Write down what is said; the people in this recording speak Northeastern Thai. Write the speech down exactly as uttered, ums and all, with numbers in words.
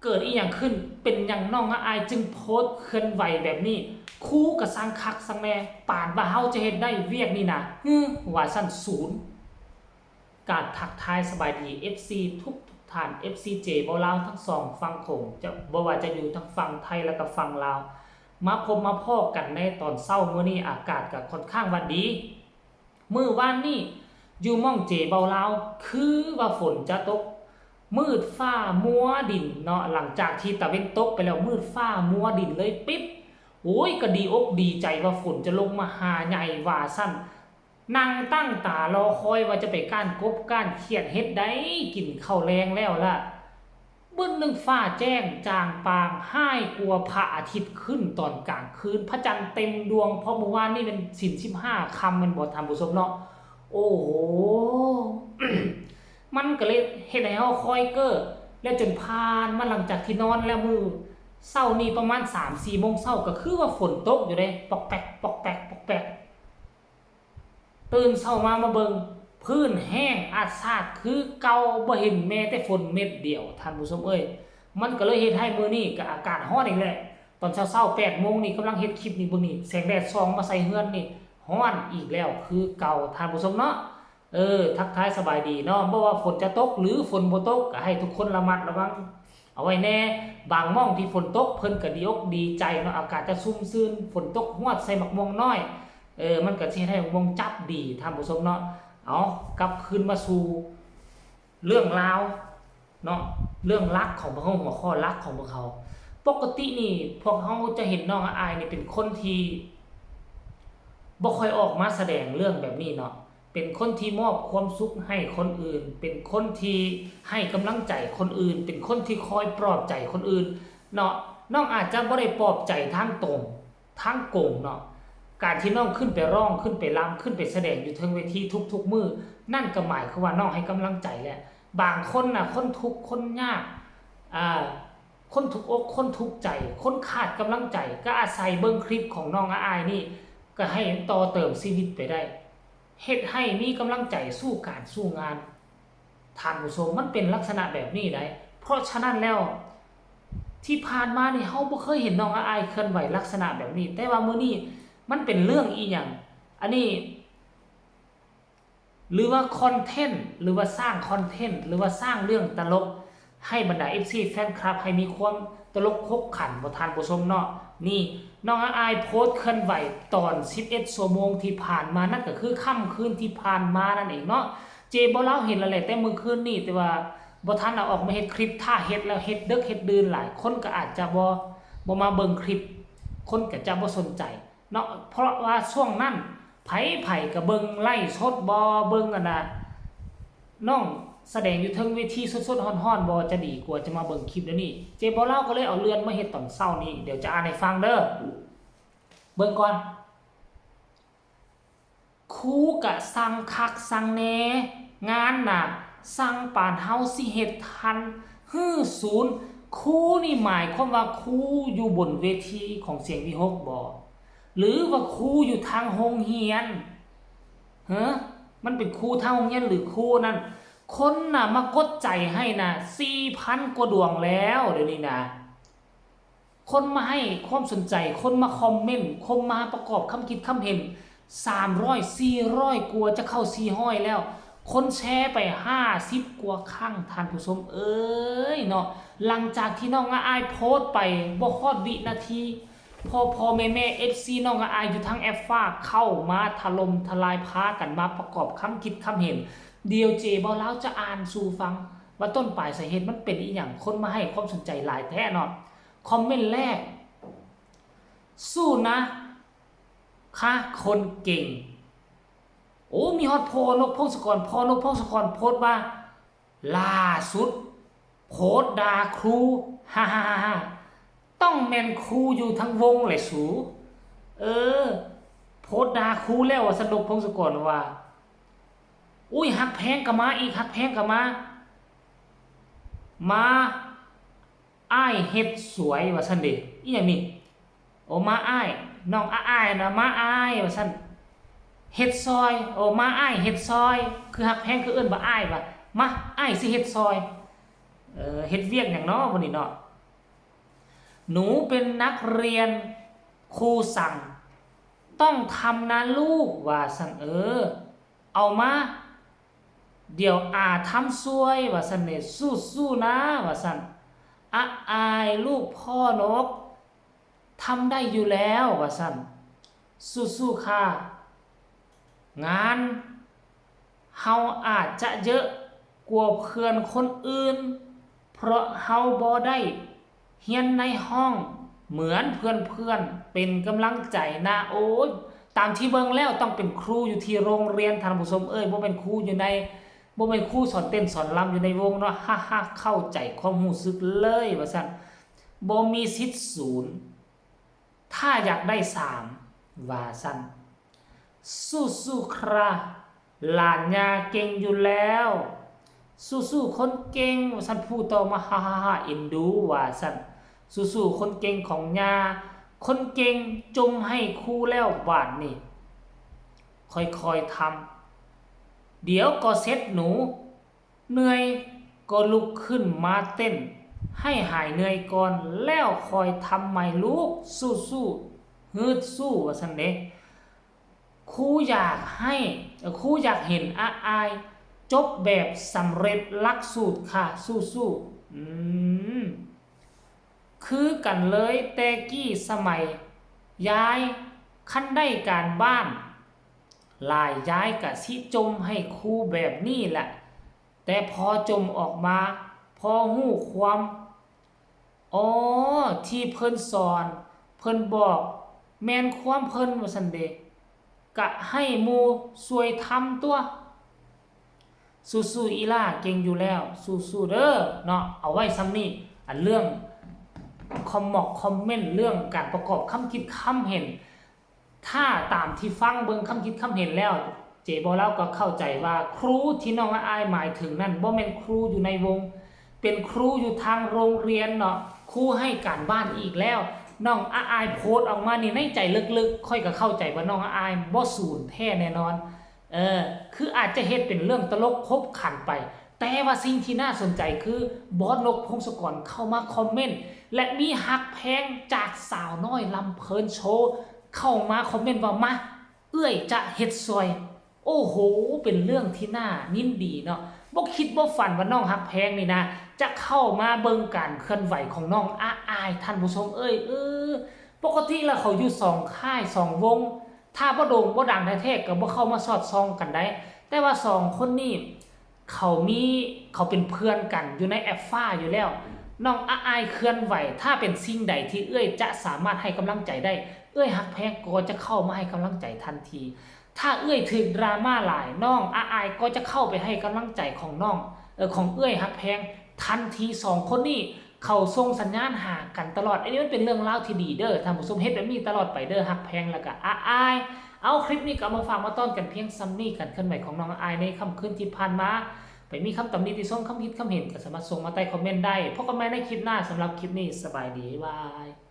เกิดอีหยังขึ้น เป็นหยังน้องอาอายจึงโพสต์เคลื่อนไหวแบบนี้ ครูก็สั่งคักสั่งแน่ ปานว่าเฮาจะเฮ็ดได้เวียกนี่นะ ฮึ ว่าซั่น ศูนย์ กราบทักทายสบายดี เอฟซี ทุกๆท่าน เอฟซี เจเบาลาวทั้งสองฝั่งโขง จะ บ่ว่าจะอยู่ทางฝั่งไทยแล้วก็ฝั่งลาว มาพบมาพ้อกันในตอนเช้ามื้อนี้ อากาศก็ค่อนข้างว่าดี มื้อวานนี้อยู่หม่องเจเบาลาว คือว่าฝนจะตก มืดฟ้ามัวดินเนาะ หลังจากที่ตะเว็นตกไปแล้ว มืดฟ้ามัวดินเลยปิ๊บ โอ้ย ก็ดีอกดีใจว่าฝนจะลงมาหาใหญ่ว่าซั่น นั่งตั้งตารอคอยว่าจะไปก้านกบก้านเขียดเฮ็ดใดกินข้าวแลงแล้วล่ะ บึ้นหนึ่งฟ้าแจ้งจ่างป่าง ฮ้ายกว่าพระอาทิตย์ขึ้นตอนกลางคืน พระจันทร์เต็มดวง เพราะมื้อวานนี้เป็นศีลสิบห้าค่ำ แม่นบ่ท่านผู้ชมเนาะ โอ้โห มันก็เลยเฮ็ดให้เฮาคอยเก้อ แล้วจนผ่านมาหลังจากที่นอนแล้ว มื้อเช้านี้ประมาณสามสี่โมงเช้า ก็คือว่าฝนตกอยู่เด้ ปอกแปก ปอกแปก ปอกแปก ตื่นเช้ามามาเบิ่ง พื้นแห้งอัดสาดคือเก่า บ่เห็นแม้แต่ฝนเม็ดเดียว ท่านผู้ชมเอ้ย มันก็เลยเฮ็ดให้มื้อนี้ก็อากาศร้อนอีกแหละ ตอนเช้าๆ แปดโมงนี่กำลังเฮ็ดคลิปนี่ เบิ่งนี่ แสงแดดส่องมาใส่เฮือนนี่ ร้อนอีกแล้วคือเก่า ท่านผู้ชมเนาะ เออ ทักทายสบายดีเนาะ บ่ว่าฝนจะตกหรือฝนบ่ตก ก็ให้ทุกคนระมัดระวังเอาไว้แน่ บางหม่องที่ฝนตกเพิ่นก็ดีอกดีใจเนาะ อากาศจะชุ่มชื่น ฝนตกฮวดใส่หมากม่วงน้อย เออ มันก็สิเฮ็ดให้หมากม่วงจับดี ท่านผู้ชมเนาะ เอา กลับคืนมาสู่เรื่องราวเนาะ เรื่องหลักของพวกเฮา หัวข้อหลักของพวกเฮา ปกตินี่พวกเฮาจะเห็นน้องอาอายนี่เป็นคนที่ บ่ค่อยออกมาแสดงเรื่องแบบนี้เนาะ เป็นคนที่มอบความสุขให้คนอื่น เป็นคนที่ให้กำลังใจคนอื่น เป็นคนที่คอยปลอบใจคนอื่นเนาะ น้องอาจจะบ่ได้ปลอบใจทางตรง ทางโกงเนาะ การที่น้องขึ้นไปร้อง ขึ้นไปรำ ขึ้นไปแสดงอยู่เทิงเวทีทุกๆมื้อ นั่นก็หมายความว่าน้องให้กำลังใจแหละ บางคนน่ะ คนทุกข์คนยาก อ่า คนทุกข์อก คนทุกข์ใจ คนขาดกำลังใจ ก็อาศัยเบิ่งคลิปของน้องอาอายนี่ ก็ให้ต่อเติมชีวิตไปได้ เฮ็ดให้มีกำลังใจสู้การสู้งาน ท่านผู้ชม มันเป็นลักษณะแบบนี้ได้ เพราะฉะนั้นแล้ว ที่ผ่านมานี่ เฮาบ่เคยเห็นน้องอาอายเคลื่อนไหวลักษณะแบบนี้ แต่ว่ามื้อนี้มันเป็นเรื่องอีหยัง อันนี้ หรือว่าคอนเทนต์ หรือว่าสร้างคอนเทนต์ หรือว่าสร้างเรื่องตลก ให้บรรดา เอฟซี แฟนคลับ ให้มีความตลกขบขันบ่ ท่านผู้ชมเนาะ นี่ น้องอาอายโพสต์เคลื่อนไหวตอนสิบเอ็ดชั่วโมงที่ผ่านมา นั่นก็คือค่ำคืนที่ผ่านมานั่นเองเนาะ เจเบาลาวเห็นแล้วแหละแต่มื้อคืนนี้ แต่ว่าบ่ทันเอาออกมาเฮ็ดคลิป ถ้าเฮ็ดแล้วเฮ็ดดึกเฮ็ดดื่นหลาย คนก็อาจจะบ่ บ่มาเบิ่งคลิป คนก็จะบ่สนใจ เนาะ เพราะว่าช่วงนั้น ไผๆ ก็เบิ่งไลฟ์สดบ่ เบิ่งอันน่ะ น้องแสดงอยู่เทิงเวทีสดๆ ฮ้อนๆ บ่ จะดีกว่าจะมาเบิ่งคลิปเดี๋ยวนี้ เจเบาลาวก็เลยเอาเลื่อนมาเฮ็ดตอนเช้านี้ เดี๋ยวจะอ่านให้ฟังเด้อ เบิ่งก่อน ครูกะสั่งคักสั่งแน่ งานน่ะ สั่งปานเฮาสิเฮ็ดทัน หื้อ ศูนย์ ครูนี่หมายความว่าครูอยู่บนเวทีของเสียงวิหคบ่ หรือว่าครูอยู่ทางโรงเรียน ฮะ มันเป็นครูทางโรงเรียนหรือครูนั่น คนน่ะมากดใจให้น่ะ สี่พันกว่าดวงแล้วเดี๋ยวนี้นะ คนมาให้ความสนใจ คนมาคอมเมนต์ คนมาประกอบคำคิดคำเห็น สามร้อย สี่ร้อย กว่าจะเข้า สี่ร้อย แล้ว คนแชร์ไป ห้าสิบ กว่าครั้ง ท่านผู้ชมเอ้ยเนาะ หลังจากที่น้องอาอายโพสต์ไปบ่ฮอดวินาที พ่อๆ แม่ๆ เอฟซี น้องอาอายอยู่ทางแอฟฟ้าเข้ามาถล่มทลาย พากันมาประกอบคำคิดคำเห็น เดี๋ยวเจเบาลาวจะอ่านสู่ฟัง ว่าต้นปลายสาเหตุมันเป็นอีหยัง คนมาให้ความสนใจหลายแท้เนาะ คอมเมนต์แรก สู้นะ ค่ะ คนเก่ง โอ้ มีฮอด พ.นก พงศกร พ.นก พงศกร โพสต์ว่า ล่าสุด โพสต์ด่าครู ฮ่าฮ่าฮ่าฮ่า ต้องแม่นครูอยู่ทั้งวงแหละสู เออ โพสต์ด่าครูแล้วว่าซั่น นก พงศกร ว่า อุ้ย ฮักแพงก็มาอีก ฮักแพงก็มา มา อ้ายเฮ็ดสวย ว่าซั่นเด้ อีหยังนี่ โอ้ มาอ้าย น้องอาอ้ายนะ มาอ้าย ว่าซั่น เฮ็ดซอย โอ้ มาอ้ายเฮ็ดซอย คือฮักแพงคือเอิ้นว่าอ้าย ว่า มา อ้ายสิเฮ็ดซอย เอ่อ เฮ็ดเวียกหยังน้อ มื้อนี้เนาะ หนูเป็นนักเรียน ครูสั่ง ต้องทำนะลูก ว่าซั่น เออ เอามา เดี๋ยวอาทำช่วย ว่าซั่นเด้ สู้ๆ นะ ว่าซั่น อาอายลูกพ่อนก ทำได้อยู่แล้ว ว่าซั่น สู้ๆ ค่ะ งานเฮาอาจจะเยอะกว่าเพื่อนคนอื่น เพราะเฮาบ่ได้เฮียนในห้องเหมือนเพื่อนๆ เป็นกำลังใจนะ โอ้ย ตามที่เบิ่งแล้วต้องเป็นครูอยู่ที่โรงเรียน ท่านผู้ชมเอ้ย บ่แม่นครูอยู่ใน บ่แม่นครูสอนเต้นสอนรำอยู่ในวงเนาะ ฮ่าๆ เข้าใจความรู้สึกเลย ว่าซั่น บ่มีสิทธิ์ศูนย์ ถ้าอยากได้สาม ว่าซั่น สู้ๆ ครับ หลานย่าเก่งอยู่แล้ว สู้ๆ คนเก่ง ว่าซั่น ผู้ต่อมา ฮ่าๆๆ เอ็นดู ว่าซั่น สู้ๆ คนเก่งของย่า คนเก่งจมให้ครูแล้วบาดนี้ ค่อยๆ ทำ เดี๋ยวก็เสร็จหนู เหนื่อยก็ลุกขึ้นมาเต้น ให้หายเหนื่อยก่อน แล้วค่อยทำใหม่ลูก สู้ๆ ฮึดสู้ ว่าซั่นเด้ ครูอยากให้ เอ่อ ครูอยากเห็นอาอายจบแบบสำเร็จหลักสูตรค่ะ สู้ๆ อืม คือกันเลย แต่กี้สมัยยาย คันได้การบ้านหลาย ยายกะสิจมให้ครูแบบนี้แหละ แต่พอจมออกมา พอฮู้ความ อ๋อ ที่เพิ่นสอน เพิ่นบอก แม่นความเพิ่น ว่าซั่นเด้ กะให้หมู่ช่วยทำตั่ว สู้ๆ อีหล่า เก่งอยู่แล้ว สู้ๆ เด้อ เนาะ เอาไว้ส่ำนี้ อันเรื่องคอมมอกคอมเมนต์ เรื่องการประกอบคำคิดคำเห็น ถ้าตามที่ฟังเบิ่งคำคิดคำเห็นแล้ว เจบ่าวลาวก็เข้าใจว่าครูที่น้องอาอายหมายถึงนั่นบ่แม่นครูอยู่ในวง เป็นครูอยู่ทางโรงเรียนเนาะ ครูให้การบ้านอีกแล้ว น้องอาอายโพสต์ออกมานี่ ในใจลึกๆ ข้อยก็เข้าใจว่าน้องอาอายบ่ศูนย์แท้แน่นอน เออ คืออาจจะเฮ็ดเป็นเรื่องตลกขบขันไป แต่ว่าสิ่งที่น่าสนใจคือบอสนกพงศกรเข้ามาคอมเมนต์ และมีฮักแพงจากสาวน้อยลำเพลินโชว์ เข้ามาคอมเมนต์ว่า มา เอื้อยจะเฮ็ดซอย โอ้โห เป็นเรื่องที่น่ายินดีเนาะ บ่คิดบ่ฝันว่าน้องฮักแพงนี่นะ จะเข้ามาเบิ่งการเคลื่อนไหวของน้องอาอาย ท่านผู้ชมเอ้ย เออ ปกติแล้วเขาอยู่สองค่ายสองวง ถ้าบ่โด่งบ่ดังแท้ๆ ก็บ่เข้ามาสอดส่องกันได้ แต่ว่าสองคนนี้ เขามี เขาเป็นเพื่อนกันอยู่ในแอปฟ้าอยู่แล้ว น้องอาอายเคลื่อนไหว ถ้าเป็นสิ่งใดที่เอื้อยจะสามารถให้กำลังใจได้ เอื้อยฮักแพงก็จะเข้ามาให้กำลังใจทันที ถ้าเอื้อยถืกดราม่าหลาย น้องอาอายก็จะเข้าไปให้กำลังใจของน้อง เอ่อ ของเอื้อยฮักแพงทันที สองคนนี้เขาส่งสัญญาณหากันตลอด อันนี้มันเป็นเรื่องราวที่ดีเด้อ ท่านผู้ชม เฮ็ดแบบนี้ตลอดไปเด้อ ฮักแพงแล้วก็อาอาย เอา คลิปนี้ก็เอามาฝากมาต้อนกันเพียงส่ำนี้ การเคลื่อนไหวของน้องอาอายในค่ำคืนที่ผ่านมา ไปมีคำตำหนิติชม คำคิดคำเห็นก็สามารถส่งมาใต้คอมเมนต์ได้ พบกันใหม่ในคลิปหน้า สำหรับคลิปนี้ สบายดี บ๊ายบาย